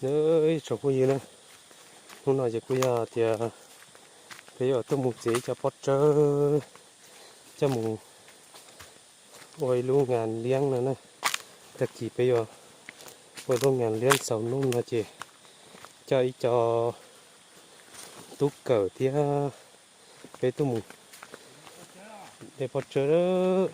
Ib tsoom phooj ywg na, hnub no ces kuj yog tias peb yuav tuaj mus txiav ib co pob tsawb coj mus ua ib lub ngas liab no na. Tag kis peb yuav ua ib lub ngas liab xaus nub no ces coj ib co tub kawm thiab peb tuaj mus de pob tsawb.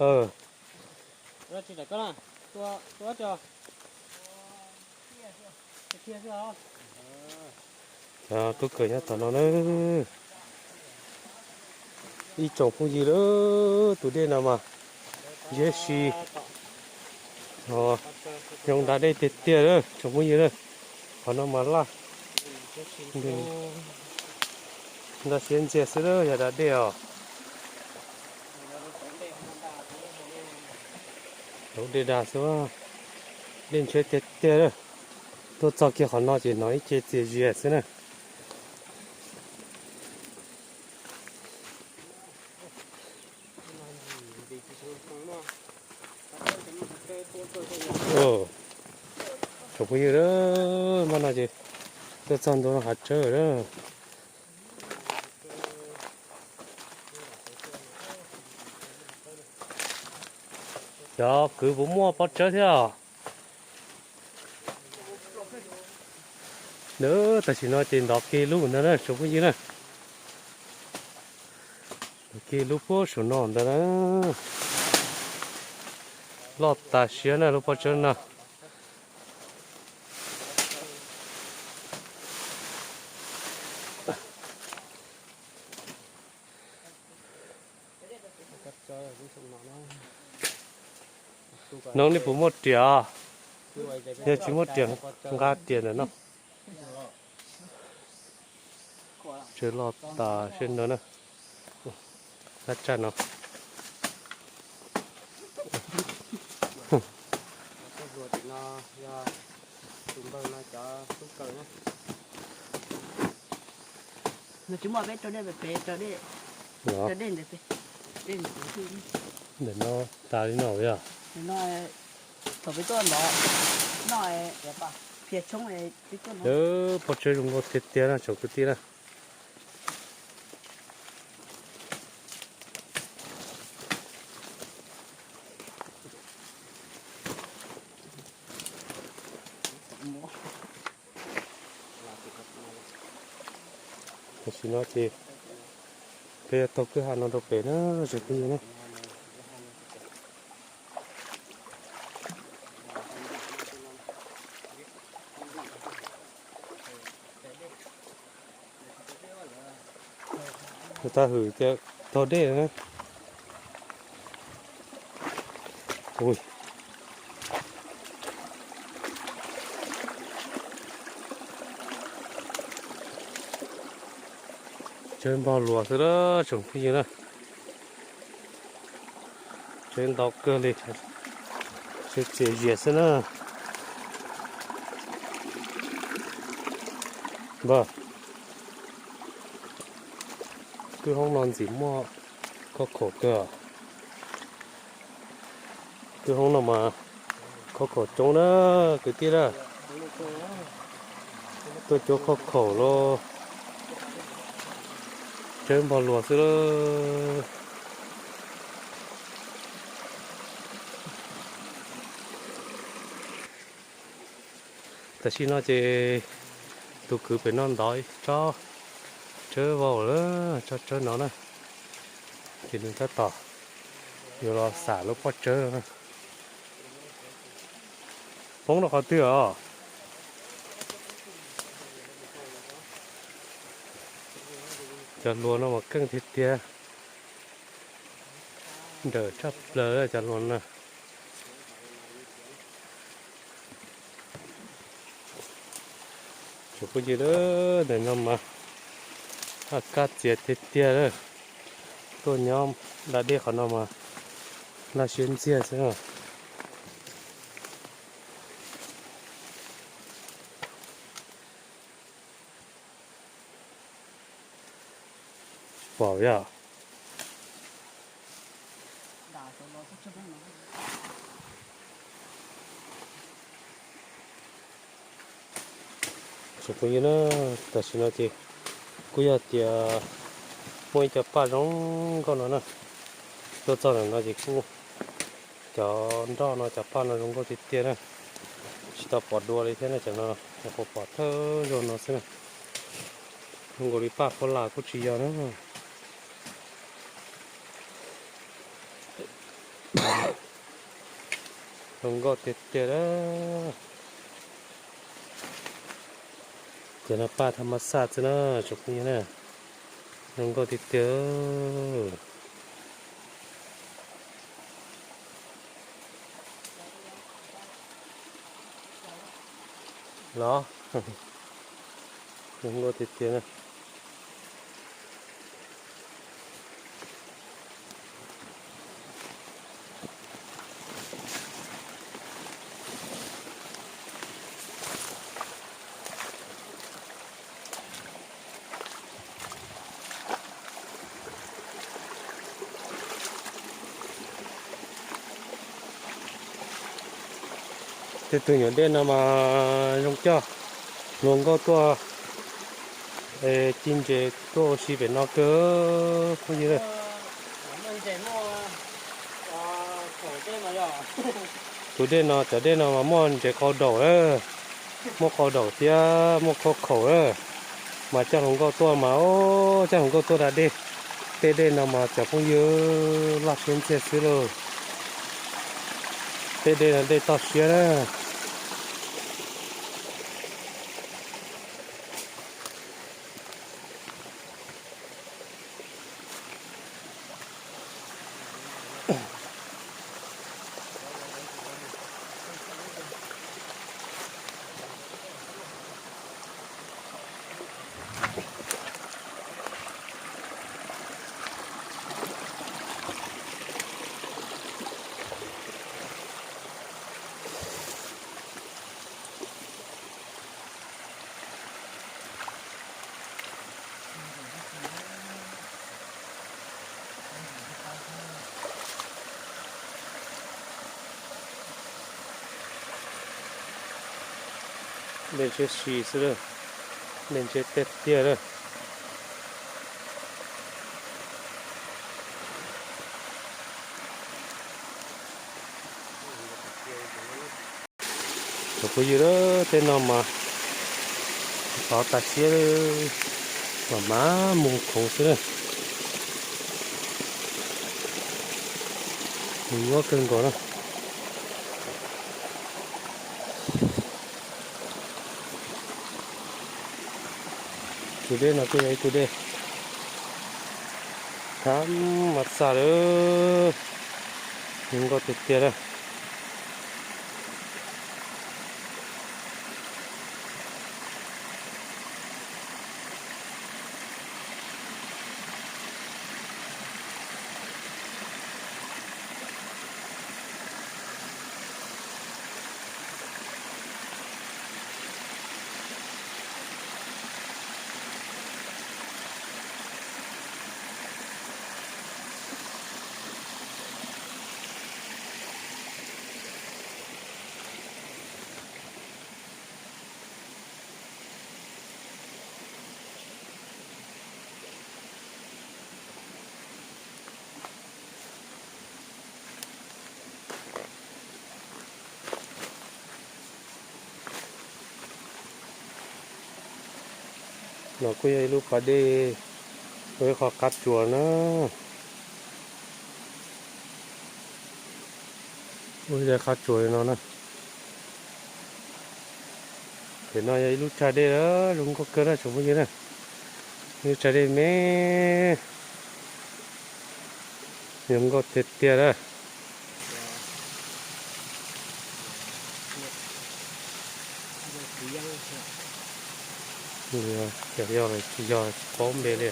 Cov tub kawm nyob tom no na. Ib tsoom phooj ywg lawm, tus dej no mas ntshiab si, zoo da dej tiag tiag lawm tsoom phooj ywg na. Qhov no mas laj, nta siab ntxiag xwb lawm, yog da dej os. Dej dag xwb, dej ntshiab tiag tiag lawm. Tuaj txog kiag qhov no ces hnov ib ce txias zias xwb na. Tsoom phooj ywg, hmo no ces tuaj txog ntua hav tsawb lawm. Cov kwv puas muaj pob tsawb thiab os? Tam sim no ces ntov kiag lub ntawd na tsoom phooj ywg na. Ntov kiag lub puag saum no ntawd na. Loj tas siab na lub pob tsawb no. No nej puas muaj riam? Yog tsis muaj riam, nqa riam ntawm no. Tsawb loj tas siab no na. Lab tsaj no. Ntawm no tas li no yog. Pob tsawb zoo nkauj tiag tiag na tsoom kwv tij na. Tam sim no ces peb yuav taug kwj ha no rau pem na tsoom phooj ywg na. Tus tag hwm tias taug dej na. Tsawb npog luas xwb lawm tsoom phooj ywg na. Tsawb ntau kawg li, tsawb txias zias xwb na. Npawg, kwj hoob no ntxim muaj khauj khaum kawg. Kwj hoob no mas khauj khaum coob na kwv tij na. Tuaj cuab khauj khaum los tsawb npog luas xwb lawm. Tam sim no ces tus kwv pem no ntov ib tsob tsawb vau lawm, tsob tsawb no na, ces nws tab tom yuav los xam lub pob tsawb no na. Poob rau qhov twg os? Cov hluas no mas keej tiag tiag, nrawm tshaj plaws cov hluas no. Tsoom phooj ywg, ntawm no mas kab txias tiag tiag lawm. Tuaj nyob da dej qhov no mas laj siab ntxiag xwb na. Tsis pom yog. Tsoom phooj ywg na, tam sim no ces kuj yog tias muaj ib co paj zoo nkauj no na, tuaj txog ntawm no ces kuj, cov nroj no cov paj no zoo nkauj tiag tiag na, tsis tau pom dua li thiab na, cov no nyuam qhuav pom thawj zaug no xwb na, zoo nkaus li paj khaub hlab kuj tsis yog na. Zoo nkauj tiag tiag a. Cov no paj thas mas xaj xwb na, tsoom phooj ywg na, zoo nkauj tiag tiag. Los, zoo nkauj tiag tiag na. Tej tug nyuam dej no mas zoo coj hluas nkauj tuaj ci ntses tuaj ua si pem no kawg phooj ywg. Tus dej no, cov dej no mas muaj ntses qau daum, muaj qau daum thiab muaj khauj khaum, mas coj hluas nkauj tuaj mas, coj hluas nkauj tuaj da dej. Tej dej no mas cov phooj ywg laj siab ntxiag xwb lauj. Tej dej no dej toj siab na. Dej ntshiab si xwb, dej ntshiab tiag tiag lawm. Tsoom phooj ywg, tej no mas tov tas siab, mam mam mus khoov xwb na. Mus nyuaj kawg nkaus na. Tus dej no kuj yog ib tug dej thas mas xaj lawm, zoo nkauj tiag tiag na. No kuj yog ib lub pas dej, ua ib qho qab tsuas na. Ua ib qho qab tsuas li no na. Pem no yog ib lub tsag dej zoo nkauj kawg na tsoom phooj ywg na. Ib lub tsag dej me, zoo nkauj tiag tiag na. Yog los tsis yog tsis paub npe li.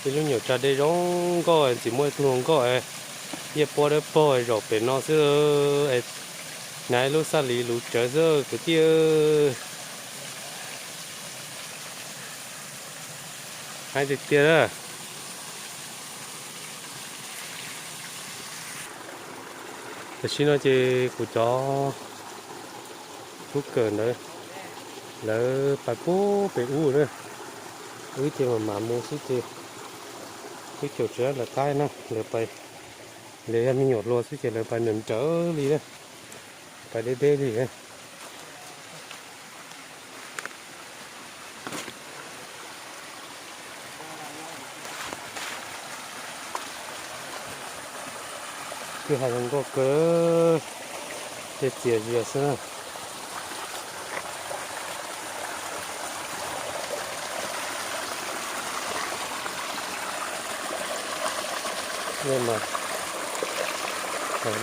Ib lub nyuam tsag dej zoo nkauj, ntxim muaj ib tug hluas nkauj yeej puab dawb paug zaum pem no xwb. Hnav ib lub xab lis luv tsawv xwb kwv tij. Haib tiag tiag na. Tam sim no ces kuv cov Lub kawm ntawd lawv pais puag pem ub na, wb ces mam mam mus xwb ces wb caum tsis tau lawv qab na, lawv pais, lawv yog me nyuam hluas xwb ces lawv pais nrawm nrawm li na, pais deb deb li. Kwj ha zoo nkauj kawg, tej txias zias xwb na. Nej mas,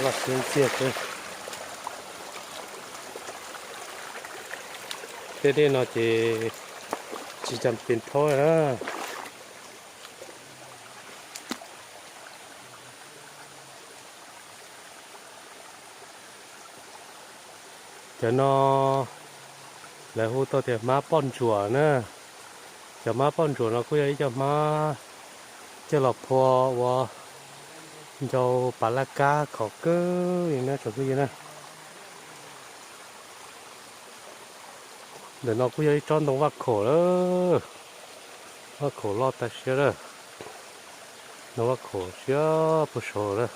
loj siab ntxiag xwb. Tej dej no ces tsis cam pes thaub na. Cov no lawv hu tau tias hmab poj ntsuam na. Cov hmab poj ntsuam no kuj yog ib co hmab coj los phua ua ncau pas laj kab khov kawg li na tsoom phooj ywg na. Ntawm no kuj yog ib tsob ntoo vaj khaum lawm, vaj khaum loj tas siab lawm, ntoo vaj khaum siab puag saud lawm.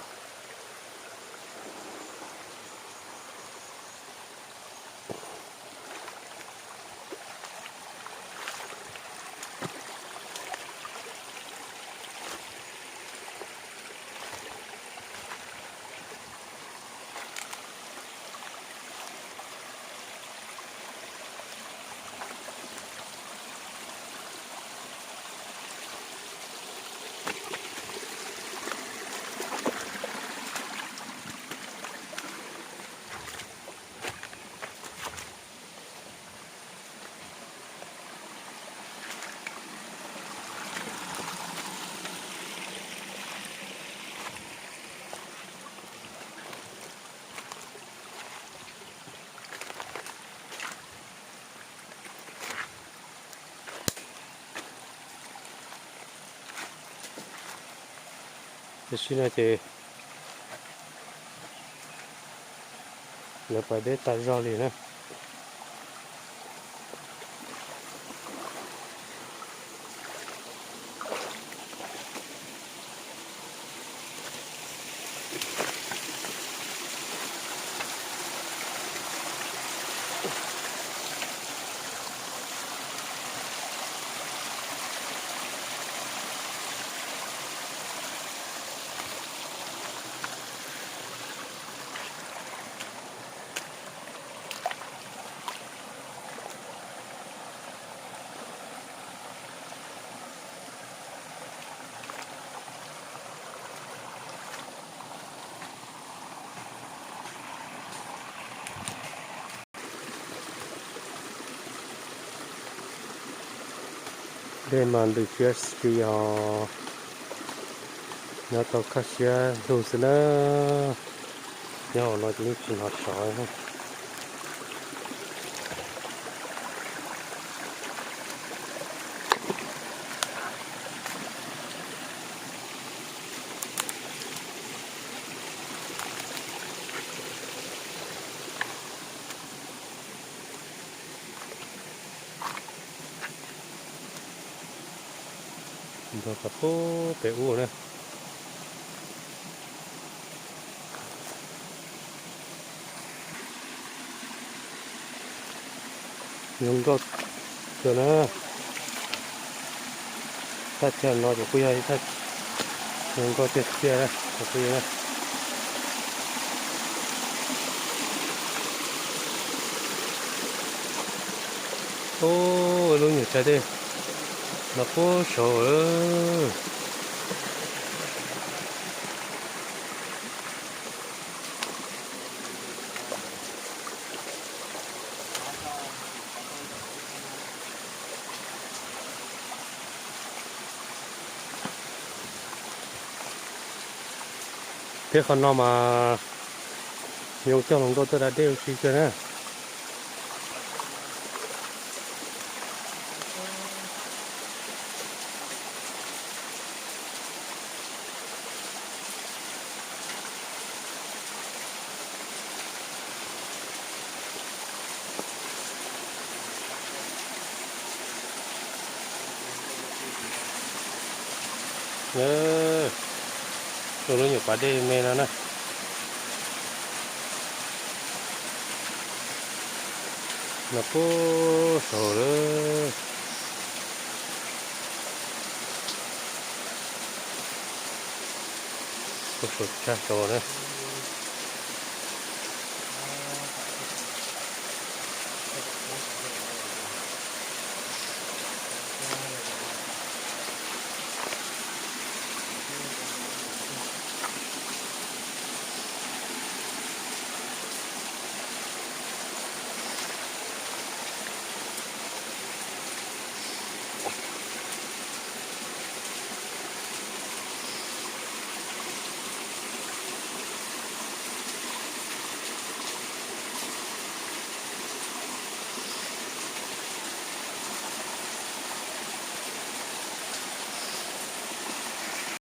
Tam sim no ces lawv pais deb tas zog li na. Dej mas ntws siab xwb os, nyob tau kaj siab lug xwb na. Nyob hauv no ces yeej tsis hnov tsov. Nrog pais puag pem ub na. Zoo nkauj kawg na. Thaj chaw no ces kuj yog ib thaj zoo nkauj tiag tiag na. Ub, lub nyuag tsav dej no puag saud lawm. Peb qhov no mas zoo coj hluas nkauj tuaj da dej ua si kawg na. Nab, rau lub nyuam pas dej me no na. No puag saud lawm. Puag saum tshaj saud na.